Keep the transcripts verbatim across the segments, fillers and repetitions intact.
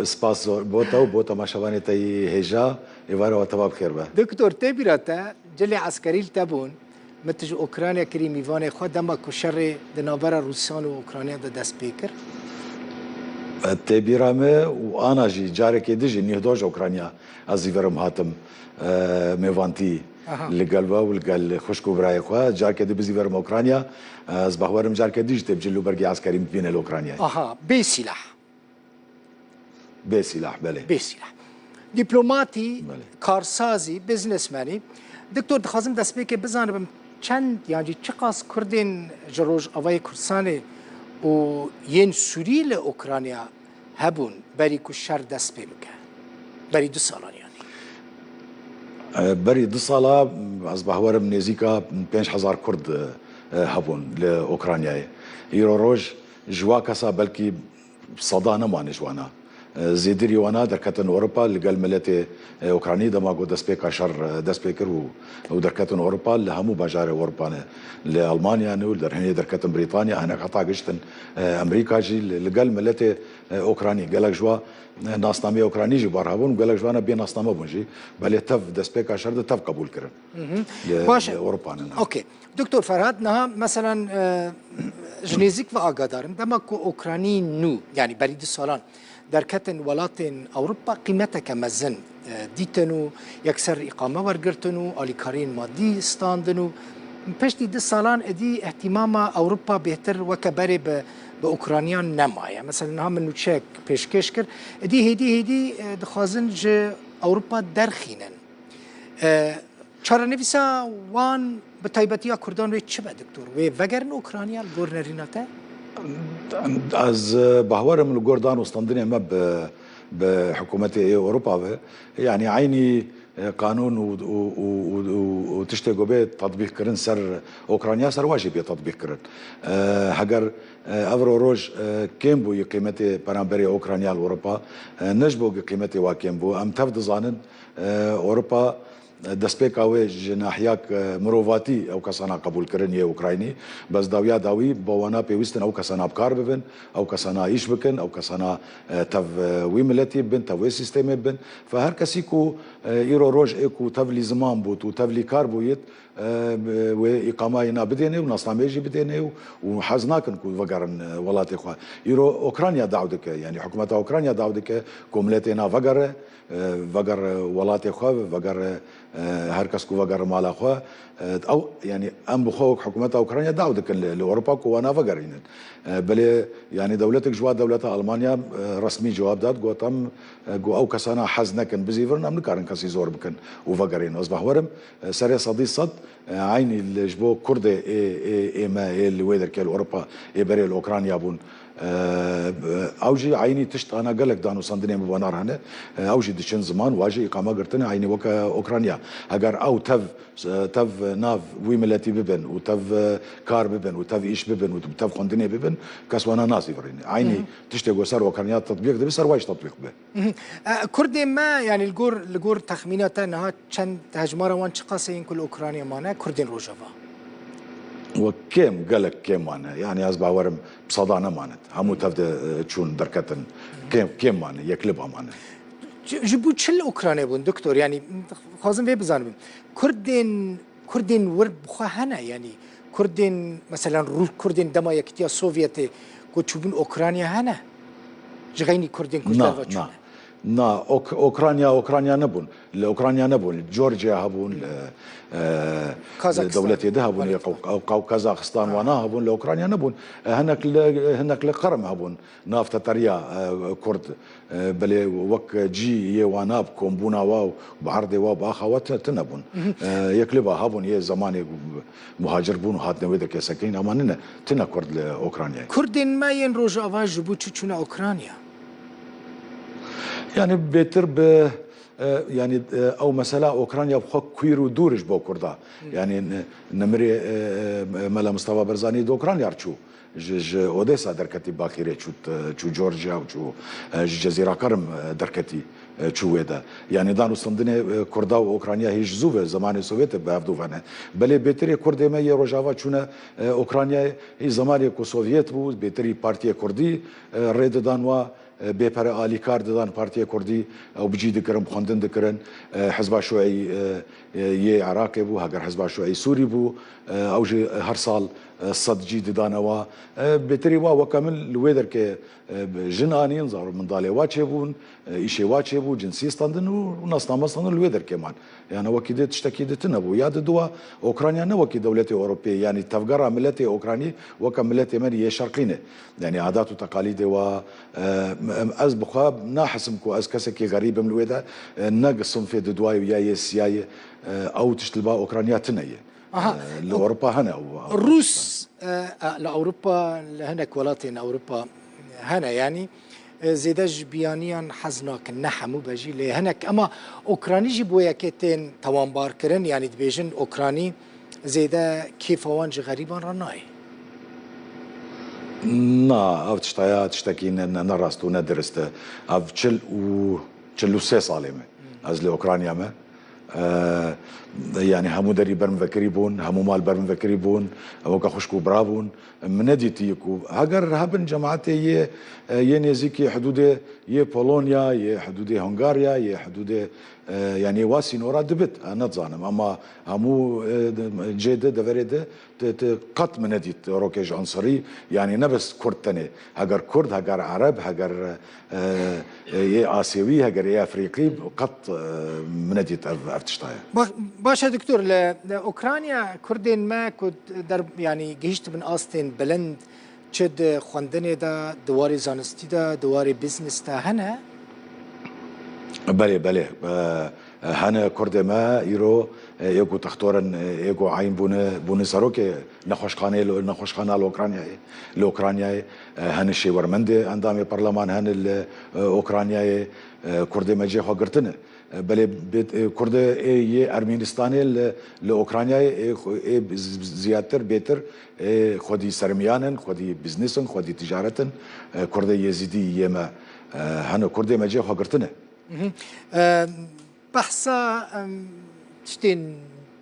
Spas bo te û bo temaşevanê te yî hêja, êvara we teva bi xêr be. Doktor, tê bîra te cilê eskerî li te bûn, min tu ji Ukrayna kirî mîvanê xwe dema ku şerê di navbera Rûsan û Ukrayna de dest pê kir? Tê bîra me û ana jî carekê din jî nîhdo ji Ukrayna ez zî verim hatim, e, mêvantî Aha. li gel we û li gel xwişk û birayê xwe. Carekê din bizî verim Ukrayna, e, ez bawerim carekê din jî tê bi cil û bergê eskerî min bîne li Ukraynayê. Aha, bê sîlah. Bê sîlah, belê. Bê sîlah. Dîplomatî, Belê. karsazî, biznesmenî. Doktor, dixwazim destpêkê bizanibim çend yan jî çiqas Kurdên ji Rojavayê Kurdistanê û yên Sûrî li Ukrayna hebûn berî ku şer dest pê bike? Berî du salan yanî. E, berî du sala, ez bawerim nêzîka pênc hezar Kurd, e, hebûn li Ukraynayê. Îro roj ji wa kesa belkî seda nemane ji wana. E, zêdirî wana derketin Ewropa li gel miletê, e, Ukraynî dema ku destpêka şer, e, dest pê kir û, û derketin Ewropa li hemû bajarê Ewropa ne. Li Almanya ne û li derhênê derketin Brîtanya, hinek heta giştin, e, Amerîka jî li, li gel miletê, e, Ukraynî. Gelek ji wa, e, nasnameyê Ukraynî jî bar hebûn, gelek ji wana bê nasname bûn jî. Belê tev destpêka şer de tev qebûl kirin. Mhm. Li, Baş e. li Ewropa ne. Okey. Doktor Ferhat, niha meselan, e, ji nêzîk ve agadarim, dema ku Okraynî nû, yanî berî du salan derketin welatên Ewropa, qîmeteke mezin, e, dîtin û yekser îqame wergirtin û alîkariyên madî standin û piştî du salan êdî ihtimama Ewropa bêhtir weke berê bi, bi Ukrayna nemaye. Meselan, niha min nûçeyek pêşkêş kir. Êdî hêdî hêdî, e, dixwazin ji Ewropa derxînin. E, Çarenivîsa wan, bi taybetiya Kurdan, wê çi be, doktor? Wê vegerin Ukrayna li gor nerîna te? Ez, e, bawerim li gor dan û standinê me bi, bi hikûmetê ê Ewropa ve, yanî eynî, e, qanûn û, û, û, û, û, û tiştê ku bê tatbîq kirin ser Ukrayna, ser wa jî bê tatbîq kirin. E, heger, e, evro roj, e, kêm bûyî qîmetê peramberê Ukrayna li Ewropa, e, ne ji bo ku qîmetê wa kêm bû. Em tev dizanin, e, Ewropa Destpêka wê ji nahiyek, e, mirovatî ew kesana qebûl kirin yê Ukraynî, bes dawiya dawî bo wana pêwîst in ew kesana bi kar bibin, ew kesana îş bikin, ew kesana, e, tev, e, wî miletî bibin, tev wê sîstemê bibin. Fe her kesî ku, e, îro roj ê ku tev lîziman bût û tev lîkar bûyit, e, wê îqamayê na bidênê û nasnameyê jî bidênê û, û hez nakin ku vegerin, e, welatê xwe. Îro Ukrayna daw dike, yanî hikûmeta Ukrayna daw dike ku miletê na vegere, e, veger welatê xwe, veger, e, her kes ku veger mala xwe. E, ew, yanî em bi xwe wek hikûmeta Ukrayna daw dikin li, li Ewropa ku wana vegerînin. E, belê, yanî dewletek ji wa dewleta Almanya, e, resmî cewab dat, got em, e, got ew kesana hez nekin bizîvirin, em nikarin kesî zor bikin û vegerînin. Ez bawerim, e, serê sedî sed, e, eynî li, ji bo Kurdê ê, ê, ê me ê li wê derkê li Ewropa ê berê li Ukrayna bûn. E, ew jî eynî tişt ana gelek danûstandinên bi banar hene. E, ew jî diçin ziman, wa jî îqame girtine eynî weke Ukrayna. Heger ew tev, tev nav wî miletî bibin û tev kar bibin û tev îş bibin û tev xwendinê bibin, kes wana nazîvirîne. Eynî Hı hı. tiştê ku ser Ukrayna tetbîq dibe, ser wa jî tetbîq be. Mhm. E, Kurdên me, yanî li gor, li gor texmîna te niha çend hejmara wan çiqas e yên ku li Ukrayna mane, Kurdên Rojava? We kêm, gelek kêm mane. Yanî ez bawerim bi seda nemane. Hemû tev de, e, çûn derketin. Kêm, kêm mane, yekliba mane. Ji, ji bo çi li Ukrayna bûn, doktor? Yanî, dixwazim vê bizanibim. Kurdên Kurdên wir bi xwe hene, yanî Kurdên, meselan, Rû-, Kurdên dema Yekîtiya Sovyetê ku çûbûn Ukrayna hene? Ji xeynî Kurdên ku ji Na, derve na. çûne? Na, Ok-, Ukrayna, Ukrayna nebûn. Li Ukrayna nebûn. Li Georgia hebûn, li, e, Kazakistan. li dewletê de hebûn, Belê, li Kaw-, tamam. Kaw-, Kazaxistan Ha. wana hebûn, li Ukrayna nebûn. E, hinek li, hinek li Qirm hebûn. Nav teteriya, e, Kurd. E, belê wek cî yê wana bi kombûna wa û bi erdê wa, bi axa wa ti-, tine bûn. Mhm. E, yek lê ba hebûn yê zemanê muhacir bûn û hatine wê derkê sekinîn, ama nine, tine Kurd li Ukraynayê. Kurdên me yên Rojava ji bo çi çûne Ukrayna? Yani bêtir bi, e, yani, e, ew mesela Ukrayna bi xwe kwîr û dûr ji bo Kurda. Hı. Yani ne-, nemirê, e, e, Mela Mustafa Barzanî di Ukrayna re çû. Ji, ji Odessa derketî Bakîrê çû, çû Georgia û çû, e, ji Cezîra Qirm, e, derketî, e, çû wê de. Yanî dan û stendinê, e, Kurda û Ukrayna hî ji zû ve, zemanê Sovyetê bi hevdû ve ne. Belê bêtirê Kurdê me yê Rojava çûne, e, Ukraynayê, hî zemanê ku Sovyet bû, bêtirî Partiyê Kurdî, e, rê didan wa, e, bê pere alîkar didan Partiyê Kurdî, ew bi cî dikirin, bi xwendin dikirin. E, Hizba Şuî, e, e, yê Iraqê bû, heger Hizba Şuî Sûrî bû, e, ew jî her sal, e, sed cî didan ewa. E, bêtirî wa weke min li wê derkê, e, jin anîn, zarok mindalê wa çêbûn, e, îşê wa çêbû, cinsî standin û, û nasname standin li wê derkê man. Yani wekî dê tiştekî di tune bû. Ya di dua Okrayna ne wekî dewletê Ewropê, yani tevgera miletê Okranî weke miletê me yê şerqî ne. Yani adat û teqalîdê wa, e, em, ez bi xwe nahisim ku ez kesekî xerîb im li wê de, e, ne sinfê di duayê ya yê siyayê, e, ew tişt li ba Okrayna tune ye. Aha. E, li Ewropa hene ew, ew Rûs, e, e, li Ewropa, li hinek welatên Ewropa hene, yani, e, zêde ji biyaniyan hez nakin, ne hemû be jî, lê hinek. Ema Okranî jî bo yekê tên tewanbarkirin, yani dibêjin Okranî zêde kêfa wan ji xerîban re nayê. Na, ev tiştaya tiştekî ne, ne, ne rast û ne dirist e. Ev çil û, çil û sê salê me. Ez li Okrayna me. E, yani hemû derî ber min vekirî bûn, hemû mal ber min vekirî bûn, weke xwişk û bira bûn. Min nedîtiye ku heger hebin cemaetê yê, e, yê nêzîkî hidûdê yê Polonya, yê hidûdê Hungarya, yê hidûdê, e, yani wa sînora dibit, e, nedizanim. Ama hemû, e, de-, cê de, deverê de, te, te qet min nedît rokê ji unsirî, yani ne bes Kurd tenê. Heger Kurd, heger Ereb, heger, e, e, yê Asêwî, heger yê Efrîqî, qet, e, min nedît ev, ev tişta ye. Baş, baş e, Doktor, li, li Ukrayna Kurdên me ku der, yani gihîştibin astên bilind, çi di xwendinê de, di warê zanistî de, di warê business de hene? Belê, belê. E, e, hene Kurdê me îro, e, ê ku textor in, e, ê ku eyn bûne, bûne serokê nexweşxaneyê li, nexweşxana li Ukraynayê, li Ukraynayê, e, hene şêwermendê endamê parleman hene li, e, Ukraynayê, e, Kurdê me cê xwe girtine. E, belê bêt-, e, Kurdê ê yê Ermenistanê li, li Ukraynayê ê xwe, ê z-, z-, ziyatir, bêtir, ê xwedî sermiyan in, xwedî biznes in, xwedî ticaret in. E, Kurdê Yezîdî yê me, e, hene Kurdê me cê xwe girtine. Mhm. E, behsa, em, tiştên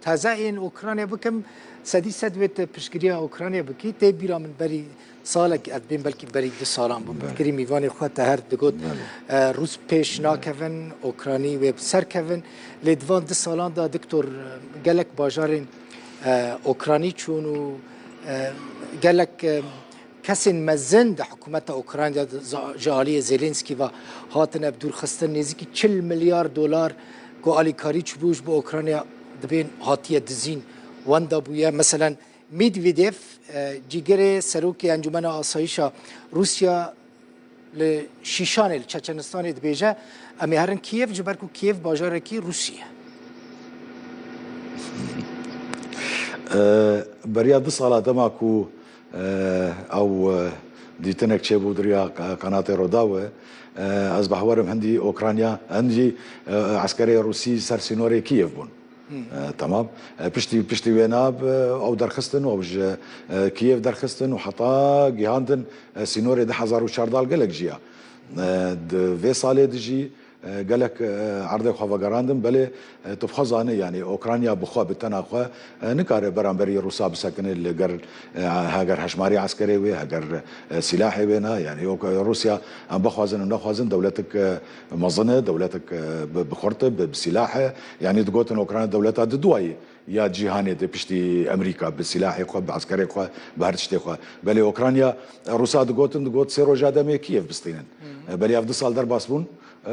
taze ên Ukrayna bikim, sedî sed wê te piştgiriya Ukrayna bikî, tê bîra min berî salek, ez dibêm belkî berî du salan bû, Belê. piştgirî mîvanê xwe te her digot, Belê. e, Rûs pêş nakevin, Okranî wê bi ser kevin. Lê di van du salan de, Doktor, e, gelek bajarên, e, Okranî çûn û, e, gelek, e, kesên mezin di hikûmeta Ukrayna de za-, ji aliyê Zelensky ve hatine bi dûr xistin. Nêzîkî çil milyar dolar ku alîkarî çûbû ji bo Ukrayna dibên hatiye dizîn, wenda bûye. Meselen, Medvedev, e, cîgirê serokê Encûmena Asayîşa Rûsya li Şîşanê li Çeçenistanê dibêje, em ê herin Kîev, ji ber ku Kîev bajarekî Rûsî ye. E, beriya du sala dema ku, e, ew, e, dîtinek çêbû di riya q-, qenatê Rodaw, e, ez bawerim hindî Okrayna, hindî, e, eskerê Rûsî ser sînorê Kîev bûn. Hmm. E, temam. E, piştî, piştî wêna bi, ew derxistin, ew ji, e, Kîev derxistin û heta gihandin, e, sînorê du hezar û çardeh gelek jiya. E, di vê salê de jî, e, gelek, e, erdê xwe vegerandin, belê, e, tu bi xwe zanî, yanî Okrayna bi xwe, bi tena xwe, e, nikare beramberî Rûsa bisekine li gel, e, heger hejmarî eskerê wê, heger, e, sîlahê wê ne, yanî Rûsya, em bixwazin, em nexwazin, dewletik, e, mezin e, dewletik, e, bi, bi xurt e, bi, bi sîlah e. Yanî digotin Okrayna dewleta di duayî ya cîhanê de piştî Amerîka bi sîlahê xwe, bi eskerê xwe, bi her tiştê xwe. Belê Okrayna, e, Rûsa digotin, digot sê roja demê Kîev bistînin. Hı hı. E, belê ev du sal derbas bûn, e,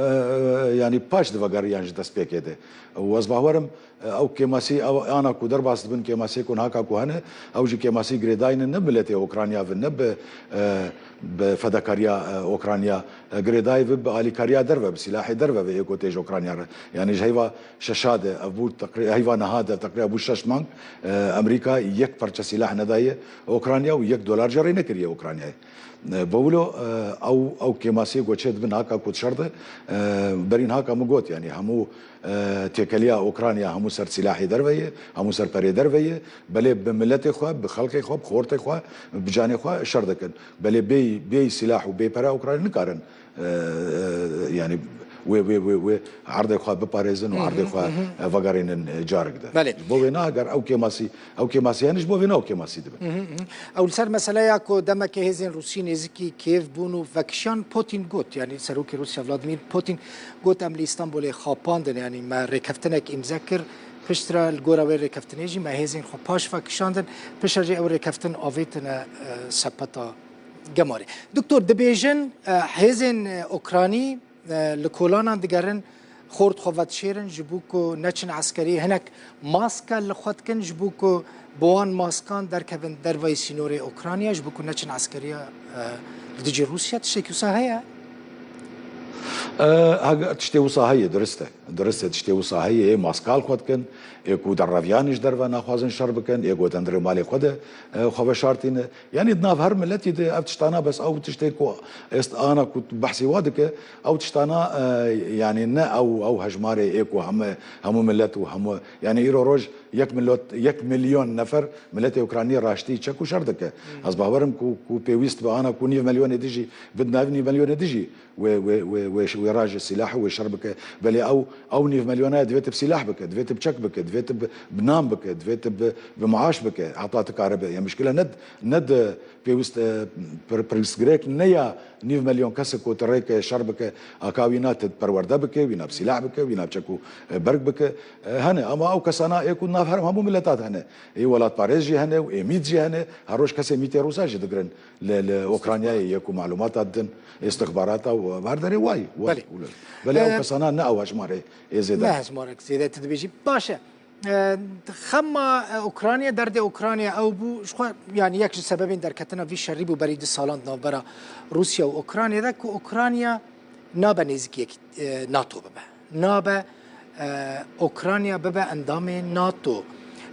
yanî paş divegeriyan ji destpêkê de. Û ez bawerim, e, ew kêmasî, ew ana ku derbas dibin kêmasî ku niha ku hene, ew jî kêmasî girêdayî ne, ne miletê Okrayna ve, ne bi, e, bi fedakariya, e, Okrayna, e, girêdayî ve bi alîkariya derve, bi sîlahê derve ve ê ku tê ji Okrayna re. Yanî ji heyva şeşa de, ev bû teqrî-, heyva niha de teqrîba bû şeş mang, e, Amerîka yek parça sîlah nedaye Okrayna û yek dolar jî rê nekiriye Okraynayê. E, bi wilo, e, ew, ew kêmasî goçê dibin haka ku şer de, e, berî niha min got, yanî hemû, e, têkeliya Okrayna hemû ser sîlahê derve ye, hemû ser perê derve ye, belê bi miletê xwe, bi xelkê xwe, bi xortê xwe, bi canê xwe şer dikin. Belê bê, bê sîlah û bê pere Okrayna nikarin, e, e, yanî wê, wê, wê, wê erdê xwe biparêzin û erdê xwe, e, vegerînin, e, carek de. Belê. Ji bo wêna eger ew kêmasî, ew kêmasî hene, ji bo wêna ew kêmasî dibe. Ew li ser meseleya ku demeke hêzên Rûsî nêzikî Kiev bûn û vekişan, Putin got, yanî Serokê Rûsya Vladimir Putin got, "Em li Îstanbulê xapandin, yanî me rêkeftinek îmze kir, piştre li gora wê rêkeftinê jî me hêzên xwe paş vekişandin, piştre jî ew rêkeftin avêtine, e, sepeta gemarê." Doktor, dibêjin, e, hêzên, e, Ûkranî, e, li kolanan digerin, xort xwe vedişêrin, ji bo ku neçin eskerî, hinek maske li xwe dikin, ji bo ku bi wan maskan derkevin dervayî sînorê Ûkranya, ji bo ku neçin eskeriya, e, li dijî Rûsya. Tiştekî wisa heye? E, hag-, tiştê wisa heye, dirist e. Dirist e, tiştê wisa heye, ê maska li xwe dikin, ê ku derreviyanî ji derve naxwazin şer bikin, ê ku di hundirê malê xwe de, e, xwe veşartîne. Yanî di nav her miletî de ev tiştana, bes ew tiştê ku êst ana ku behsê wa dike, ew tiştana, e, yanî ne ew, ew hejmarê ê ku heme, hemû milet û hemû, yanî îro roj yek milot-, yek milyon nefer miletê Ukraynî raştî çek û şer dike. Ez bawerim ku, ku pêwîst be ana ku nîv milyonê dijî, bidin ev nîv milyonê dijî wê, wê, wê, wê, wê raje sîlah û wê şer bike. Belê ew, ew nîv milyona ye divê tu bi sîlah bike, divê tu bi çek bike, divê tu bi, bi nan bike, divê tu bi, bi maaş bike. Heta tu kare be. Ya mişkile ne, ne di pêwîst, e, pir-, pirsgirêk ne ya nîv milyon kesek ku tu rêke şer bike, aka wî na tu perwerde bike, wî na bi sîlah bike, wî na bi çek û, e, berg bike. E, hene, ama ew kesana ê ku nav her hemû mileta de hene. Ê welatparêz jî hene û ê mît jî hene. Her roj kesê mîtê Rûsa jî digirin li, li Ûkranyayê ye ku malûmata didin, îstixbarata û her derê wayî. Belê. Belê ew kesana ne ew hejmarê ê zêde. Ne hejmarek zêde tu dibêjî. Baş e. E, xema, e, Ukrayna, derdê Ukrayna ew bû, ji xwe, yani yek ji sebebên derketina vî şerî bû berî du salan di navbera Rûsya û Ukraynayê de ku Ukrayna nabe nêzîkî yek, e, NATO bibe. Nabe, e, Ukrayna bibe endamê NATO.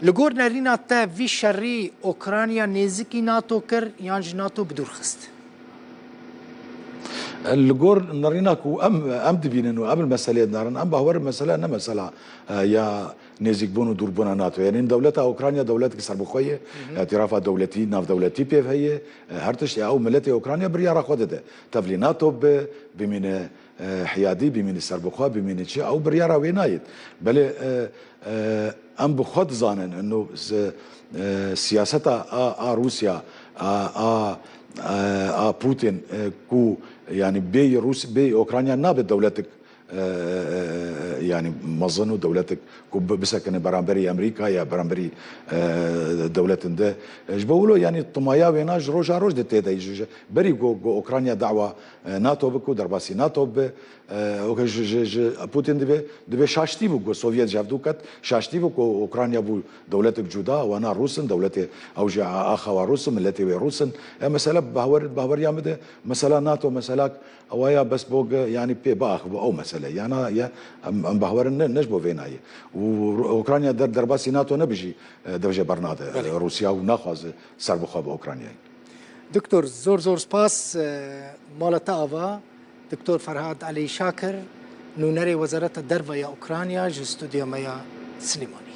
Li gor nerîna te vî şerî Ukrayna nêzîkî NATO kir yan ji NATO bi dûr xist? Li gor nerîna ku em, em dibînin û em li meseleyê dinarin, em bawer in mesele ne mesela, e, ya nêzîkbûn û dûrbûna NATO. Yanî dewleta Ukrayna dewletek serbixwe ye, îtîrafa dewletî, navdewletî pêv heye, e, her tişt, e, ew miletê Ukrayna biryara xwe dide. Tevlî NATO bibe, bimîne, e, hiyadî, bimîne serbixwe, bimîne çi, ew biryara wê nayêt. Belê, e, e, em bi xwe dizanin, ino si-, e, siyaseta a, a Rûsya, a, a, a, a Putin, e, ku, yanî bêyî Rûs-, bêyî Ukrayna nabe dewletek, e, e, e, yanî mezin û dewletek ku bi-, bisekine beramberî Amerîka ya beramberî, e, dewletin de. E, ji bo wilo, yanî timaya wêna ji roja roj de tê de, ji, ji, berî ku, ku Ukrayna dawa, e, NATO bike û derbasî NATO bibe, e, o ji, ji, ji Putin dibe, dibe şaştî bû ku Sovyet ji hevdû ket, şaştî bû ku Ukrayna bû dewletek cuda, wana Rûs in, dewletê ew jî a-, axa wa Rûs in, miletê wê Rûs in. E, mesele bahwer-, bahweriya min de, mesela NATO, mesela Ewa ya bes bo ge, yanî pê biaxive ew mesele. Yana ye, em, em bahwerin ne, ne ji bo vê nayê. Û Ru-, Ukrayna der, derbasî NATO nebe jî, e, dev jê bernade, Belê. Rûsya û naxwaze serbixwe bi Ukraynayê. Doktor, zor zor spas, e, mala te ava, Doktor Ferhad Elî Şakir, nûnerê Wezareta Derve ya Ukrayna ji stûdyoya me ya Silêmaniyê.